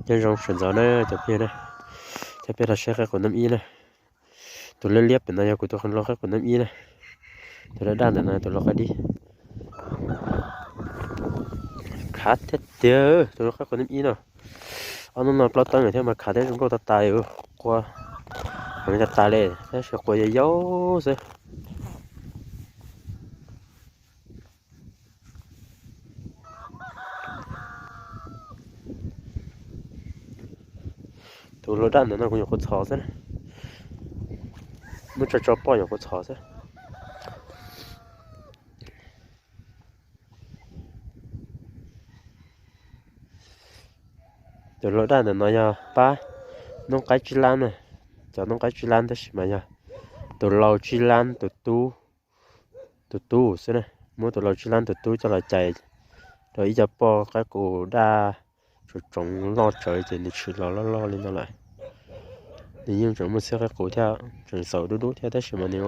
Nyob zoo sawv ntxov na cov phooj ywg na, coj peb los saib qaib qus nab ib na. Tus liab liab pem no yog kuv tus lau qaib qus nab ib na. Tus daj daj ntawm no tus lau qaib dib. Khav tiag tiag tus lau qaib qus nab ib no. Ob hnub no plaub teeb thiab mas khav thiab zoo nkauj tag tas li, qua heev tag tas li, tab sis qua yau yau xwb. Tus lau daj ntawm no kuv nyuam qhuav txhos xwb, muab tso tso poj nyuam qhuav txhos xwb. Tus lau daj ntawm no yog pab noob qaib tsib lab na, cov noob qaib tsib lab tab sis mas yog tus lau tsib lab tus tub, tus tub xwb na, muab tus lau tsib lab tus tub coj los cais rau ib co poj qaib qus daj tsoom tsoov loj tsawv ces nws tshwm los loj loj li no lawm. Nws yeej tseem muaj xiab qaib qus thiab tseem xaum dub dub thiab tab sis mas nws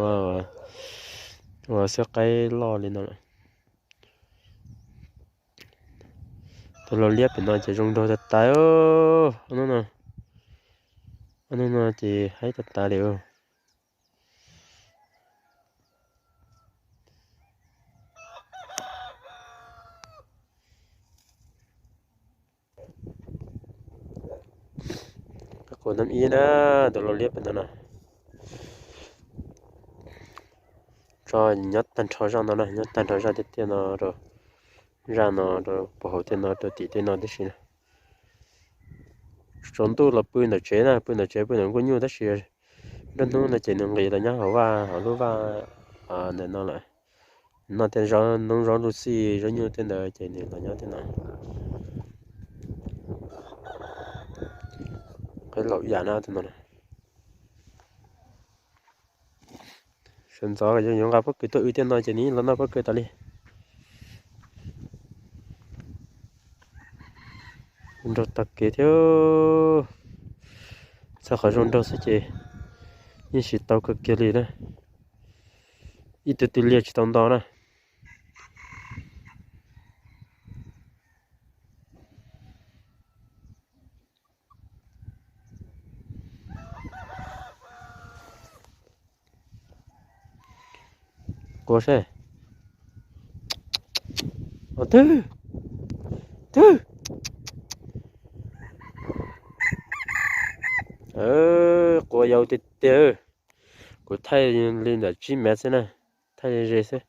ua xiab qaib loj li no lawm. Tus lau liab pem no ces zoo nraug tas tas, ob hnub no ces haib tas tas li. Qaib qus nab ib na, tus lau liab pem no na. Tso nyob tag nrho zaj no na, nyob tag nrho zaj tiaj tiaj no rau, zaj no rau puag hauv tiaj no rau tim tiaj no tib si na. Tsaus ntuj los pw ntawm tsev na, pw ntawm tsev pw ntawm nkuaj nyuj tab sis nruab hnub no ces nws nqis los nyob hauv vaj, hauv lub vaj ntawm no lawm. Noj tej zaub, noob zaub luj xij zaub nyuj tej ntawd ces nws los nyob tej no. Qaib laum yam na tus no. Sawv ntxov yuav nqa pob kws tuaj wb tiaj no ces nws los noj pob kws tas li. Zoo nraug tag kev thiab. Txog qhov zoo nraug xwb ces yeej siv tau kawg kiag li na. Ib tug twg liag tsis tau nto na. Qua seb. Twg, twg. Qua yau tiag tiag. Kuv thaij li ntawm tsib mev xwb na, thaij ze ze xwb.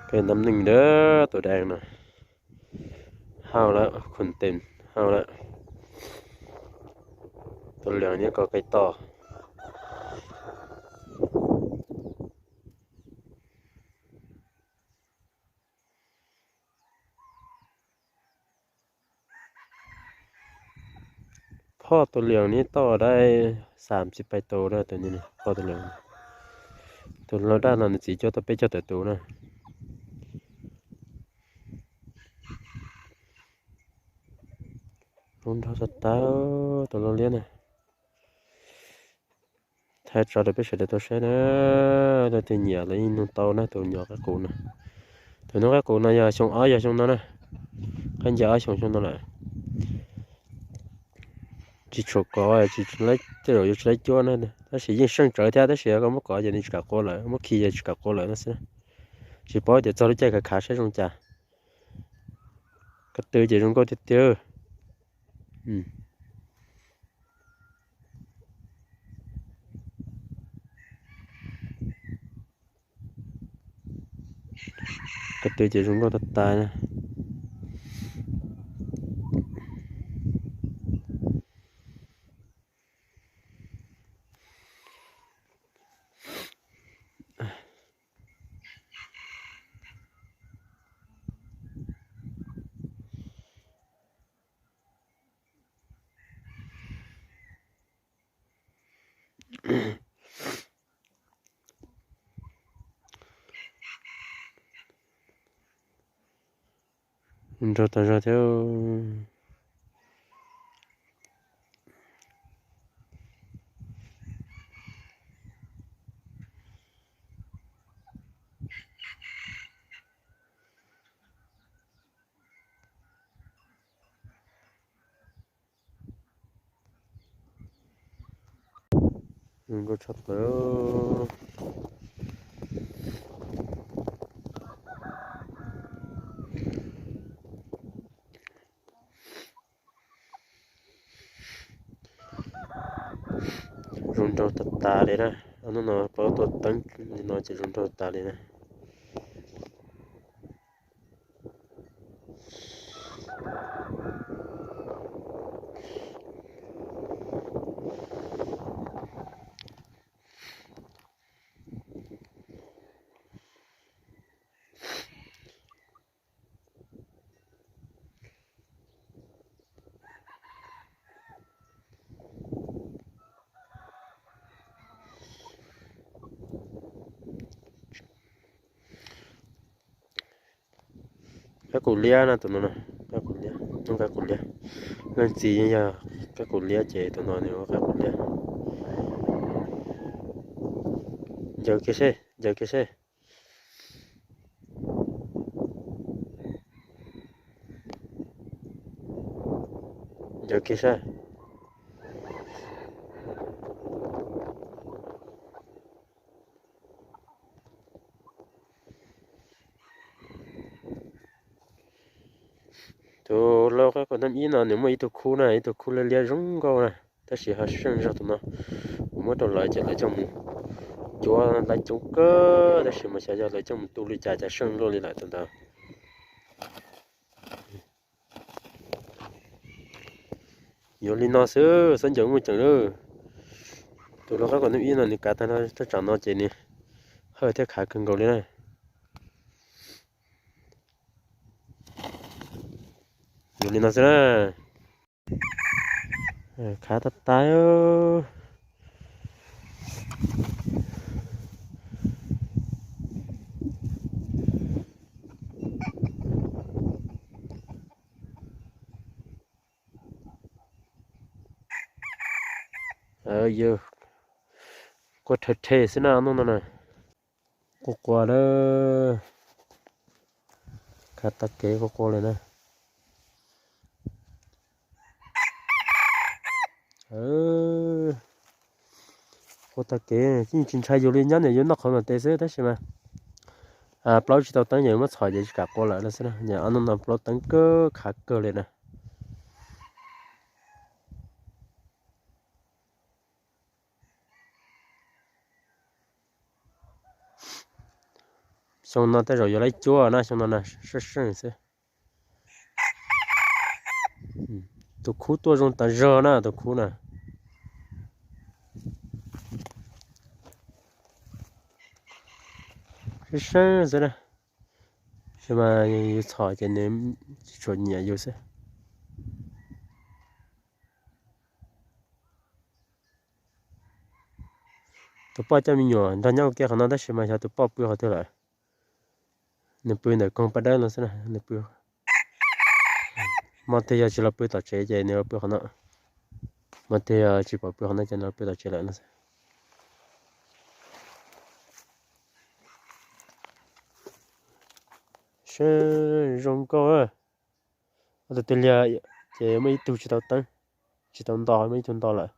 Peb nam neej ntawd tus dab no hau lawm, khun tes hau lawm. Tus liam nyob ko qe toj. Phoj tus liam nyob toj dab xam tsis pais tus na, tus phoj tus liam, tus lau daj no nws txiv cuab tau peb caug tawm tus na. Zoo nraug tag tag tus lau liab na. Thaij tso rau peb sawv daws tau saib na, leej twg nyiam los yeej nug tau na, tus nyuam qaib qus no. Tus nyuam qaib qus no yog xyoo ob yog xyoo no na, qaib ncaws ob xyoo xyoo no lawm. Tsis tshua kov, tej zaum yuav tsis laib cuab na, tab sis yeej seej tsawv thiab, tab sis koj muab kov ces nws tsis kam qua lawm, muab khi ces tsis kam qua lawm no xwb. Tsis paub tias txog lub caij khav khav saib zoo cas. Ko tw ces zoo nkauj tiag tiag. Ko tw ces zoo nkauj tag tas na. Nraug tas zog thiab. Zoo nkauj tshaj plaws. Zoo nraug tas tas li na. Hnub no plaub tuaj teeb li no ces zoo nraug tas li na. Kab kum liab na tus no, kab kum liab, kab kum liab. Leej txiv yog kab kum liab ces tus no nws ua kab kum liab. Ncaws kiag seb, ncaws kiag seb. Ncaws kiag seb. Tus lau kab kum ib no nws muaj ib tug khub na, ib tug khub liab liab zoo nkauj na, tab sis ho seej zog tus no. Kuv muab rau lawv ces lawv coj mus cuab lawv coob kawg, tab sis mas xyov yog lawv coj mus tu li cas cas seej luaj li lawm tus ntawd. Yuav li no xwb, xob ncaws muaj ceem lawm. Tus lau kab kum ib no nws kav tag thaj tsam no ces nws hawj thiab khav kawg nkaus li na. Yuav li no xwb na. Khav tas tas. Yog quaj rhe rhe xwb na hnub no na. Quaj qua lawm. Khav tag kev quaj qua lawm na. Quaj tag kev yeej tsis ntshai yus li, nyob nim yus noj qhauv no tes xwb tab sis mas plaub tsis tau teeb ces muab txhom ces tsis kam qua lawm no xwb na. Hnub no plaub teeb kawg khav kawg li na. Xyoo no tej zaum yuav laib cuab na, xyoo no na, seej seej xwb. Tus khub tuaj zoo tas zog na, tus khub na. Seej seej xwb na. Tab sis mas yus txhom ces nws tsis tshua nyiam yus xwb. Tus poj coj me nyuam nrog nyob ua ke qhov no tab sis mas xyov tus poj pw qhov twg lawm. Nws pw ntawm koog paj dawb no xwb na, nws pw. Hmo twg yog tsis los pw tom tsev ces nws los pw qhov no. Hmo twg yog tsis pom pw qhov no ces nws los pw tom tsev lawm no xwb. Seej zoo nkauj. Ob tug twg liag ces muaj ib tug tsis tau teeb, tsis tau nto, muaj ib tug nto lawm.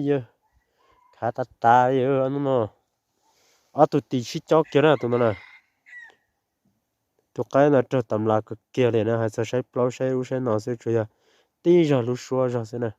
Yog khav tas tas li hnub no. Ob tug tis sib cob kiag na tus no na. Tus qaib no raug tas mlas kawg kiag li na, hais txog saib plaub saib ub saib no xwb, tsuas yog tib zog lub suab zog xwb na.